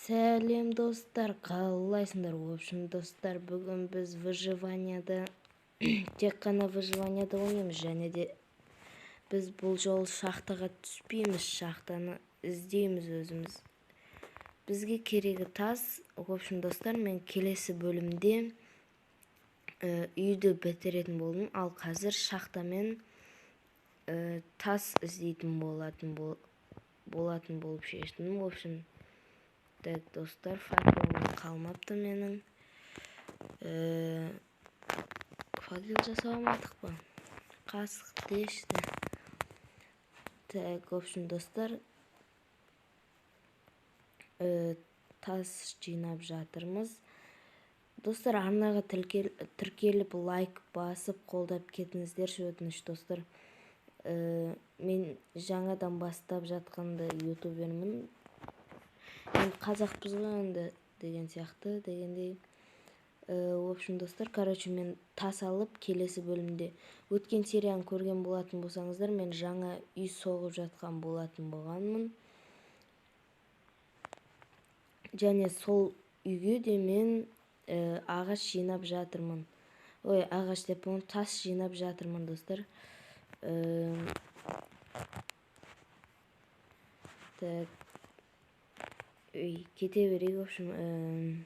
Сәлем, достар, қалайсыңдар? В общем, достар, бүгін біз выживанияда, тек қана выживанияда ойнаймыз және де біз бұл жолы шахтаға түспейміз, шахтаны іздейміз өзіміз. Бізге керегі тас. В общем, достар, мен келесі бөлімде үйді бітіретін болдым, ал қазір шахтамен тас іздейтін болатын болып шештім. В общем, так, достар, факелім қалмапты менің. Факел жасай алмадық па? Қасық дешті. Так, в общем, достар, тас жинап жатырмыз. Достар, арнаға тіркеліп, лайк басып, қолдап кетіңіздерші, өтініш, достар. Мен жаңадан бастап жатқанда ютубермін. Енді қазақпыз ғой енді деген сияқты дегендей. В общем, достар, короче, мен тас алып, келесі бөлімде, өткен серияны көрген болатын болсаңыздар, мен жаңа үй соғып жатқан болатын болғанмын. Және сол үйге де мен ағаш жинап жатырмын. Ой, ағаш деп, тас жинап жатырмын, достар. Так, үй кете берейік, в общем,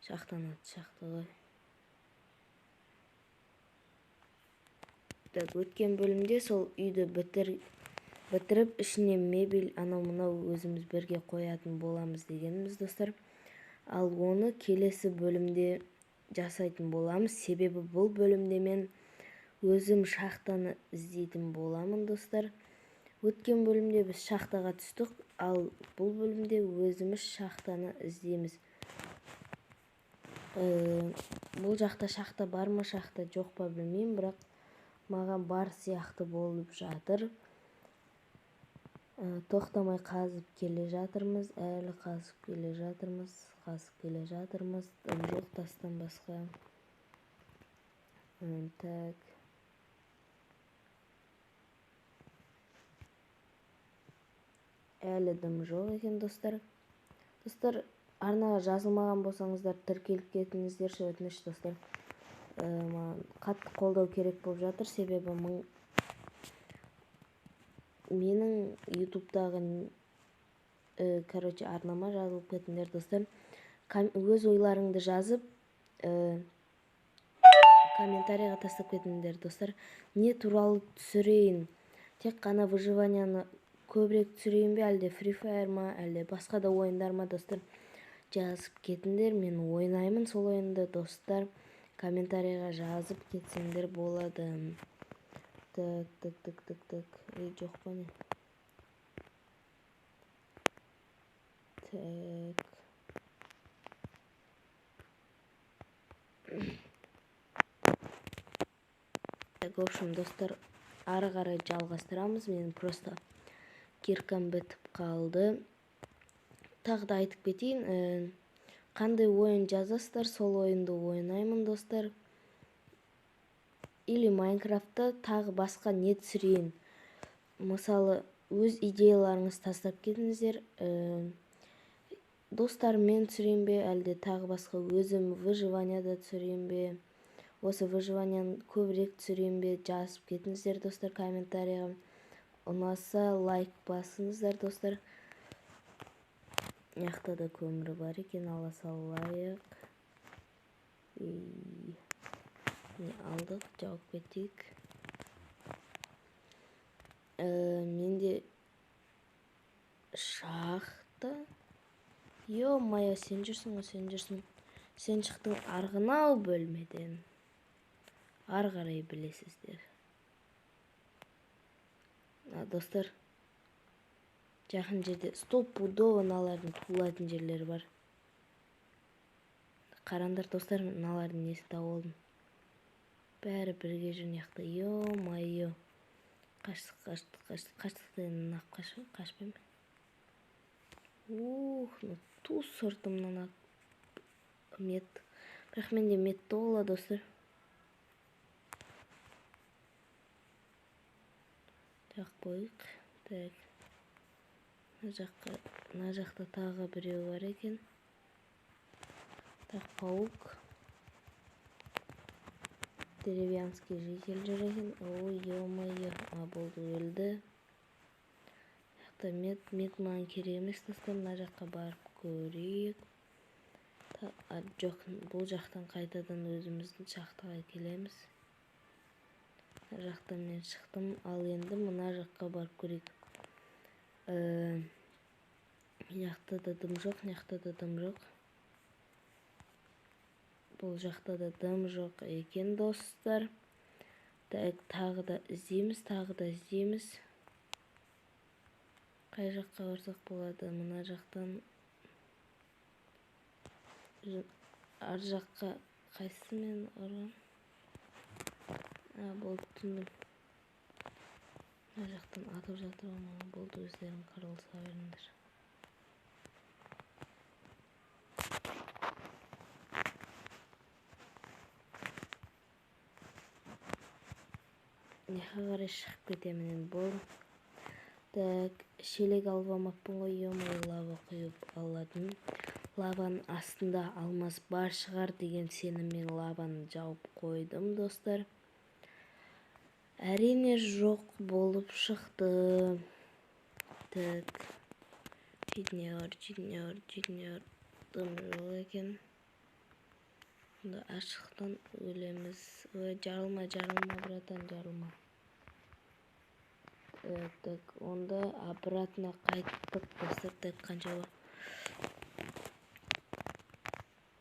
шахтаны аты шахта ғой. Так, өткен бөлімде сол үйді бітіріп, ішіне мебель, анау мынау өзіміз бірге қоятын боламыз дегенбіз, достар. Ал оны келесі бөлімде жасайтын боламыз, себебі бұл бөлімде мен өзім шахтаны іздейтін боламын, достар. Өткен бөлімде біз шахтаға түстік, ал бұл бөлімде өзіміз шахтаны іздейміз. Бұл жақта шахта бар ма, шахта жоқ па білмеймін, бірақ маған бар сияқты болып жатыр. Тоқтамай қазып келе жатырмыз, әлі қазып келе жатырмыз, қазып келе жатырмыз. Дым жоқ тастан басқа. Так. Әлі дым жоқ екен, достар. Достар, арнаға жазылмаған болсаңыздар, тіркеліп кетіңіздерші, өтініш, достар. Маған қатты қолдау керек болып жатыр, себебі менің ютубтағы, короче, арнама жазылып кетіңдер, достар. Өз ойларыңды жазып, комментарийға тастап кетіңдер, достар. Не туралы түсірейін? Тек қана выживанияны көбірек түсірейін бе, әлде Free Fire ма, әлде басқа да ойындар ма, достар? Жазып кетіңдер, мен ойнаймын сол ойынды, достар. Комментарийға жазып кетсеңдер болады. Так, так, так, так, так. Ей, жоқ па не? Так. Так, в общем, достар, ары қарай жалғастырамыз. Мен просто киркам бітіп қалды. Тағы да айтып кетейін, қандай ойын жазасыздар, сол ойынды ойнаймын, достар. Или Майнкрафтта тағы басқа не түсірейін? Мысалы, өз идеяларыңызды тастап кетіңіздер. Достарыммен түсірейін бе, әлде тағы басқа өзім выживанияда түсірейін бе? Осы выживанияны көбірек түсірейін бе? Жазып кетіңіздер, достар, комментарийға. Ұнаса лайк басыңыздар, достар. Мына да көмір бар екен, ала салайық. Не алдық, жауып кетейік. Менде шахта. Ё-моё, сен жүрсің ғой, сен жүрсің. Сен шықтың арғынау бөлмеден. Ары қарай білесіздер. Достар, жақын жерде стопудово мыналардың туылатын жерлері бар. Қараңдар, достар, мыналардың несін тауып алдым. Бәрі бірге жүр мына жақта. Ё-моё. Қаштық, қаштық, қаштық, қаштық деген қашпаймын. Ух, мына ту сыртымнан мет. Бірақ менде мет тола, достар. Жақ қойық. Так. Мына жақта тағы біреу бар екен. Так, паук. Деревянский житель жүр екен. Ой, ё-моё. А, болды, өлді. Жақта мед маған керек емес, достар. Мына жаққа барып көрейік. Жоқ, бұл жақтан қайтадан өзіміздің шахтаға келеміз. Мына жақтан мен шықтым. Ал енді мына жаққа барып көрейік. Мына жақта да дым жоқ, мына жақта да дым жоқ. Бұл жақта да дым жоқ екен, достар. Так, тағы да іздейміз, тағы да іздейміз. Қай жаққа барсақ болады? Мына жақтан ар жаққа қайсысымен ұрған? А, болды, түсіндім. Мына жақтан атып жатыр ғой маған. Болды, өздерің қырылыса беріңдер. Неге қарай шығып кетемін енді? Болды. Так, шелек алып алмаппын ғой, ё-моё, лава құйып алатын. Лаваның астында алмаз бар шығар деген сеніммен лаваны жауып қойдым, достар. Әрине жоқ болып шықты. Так, жиднер, жиднер, жиднер, дым жоқ екен. Онда ашықтан өлеміз. Ой, жарылма, жарылма, братан, жарылма. Так, онда обратно қайттық, достар. Так, қанша бар?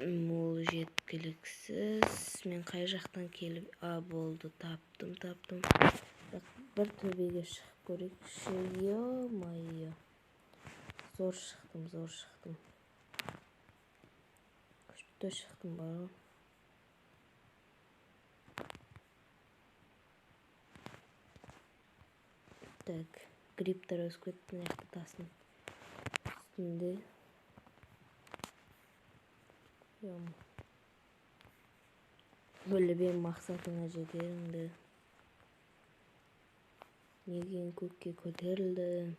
Ол жеткіліксіз. Мен қай жақтан келіп, а, болды, таптым, таптым. Так, бір төбеге шығып көрейікші. Ё-моё. Зор шықтым, зор шықтым. Күшті шықтым бар ғой. Так, грибтер өсіп кетті мына жақта тастың үстінде. Өліп ем мақсатыңа жетеріңді. Неден көкке көтерілді.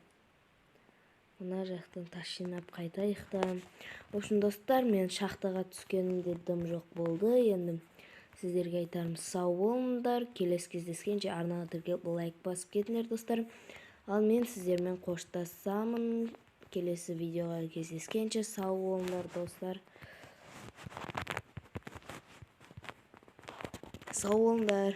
Мына жақтан тас жинап қайтайық та. В общем, достар, мен шахтаға түскенімде дым жоқ болды. Енді сіздерге айтарым, сау болыңдар. Келесі кездескенше арнаға тіркеліп лайк басып кетіңдер, достар. Ал мен сіздермен қоштасамын. Келесі видеоға кездескенше сау болыңдар, достар. Сау болыңдар.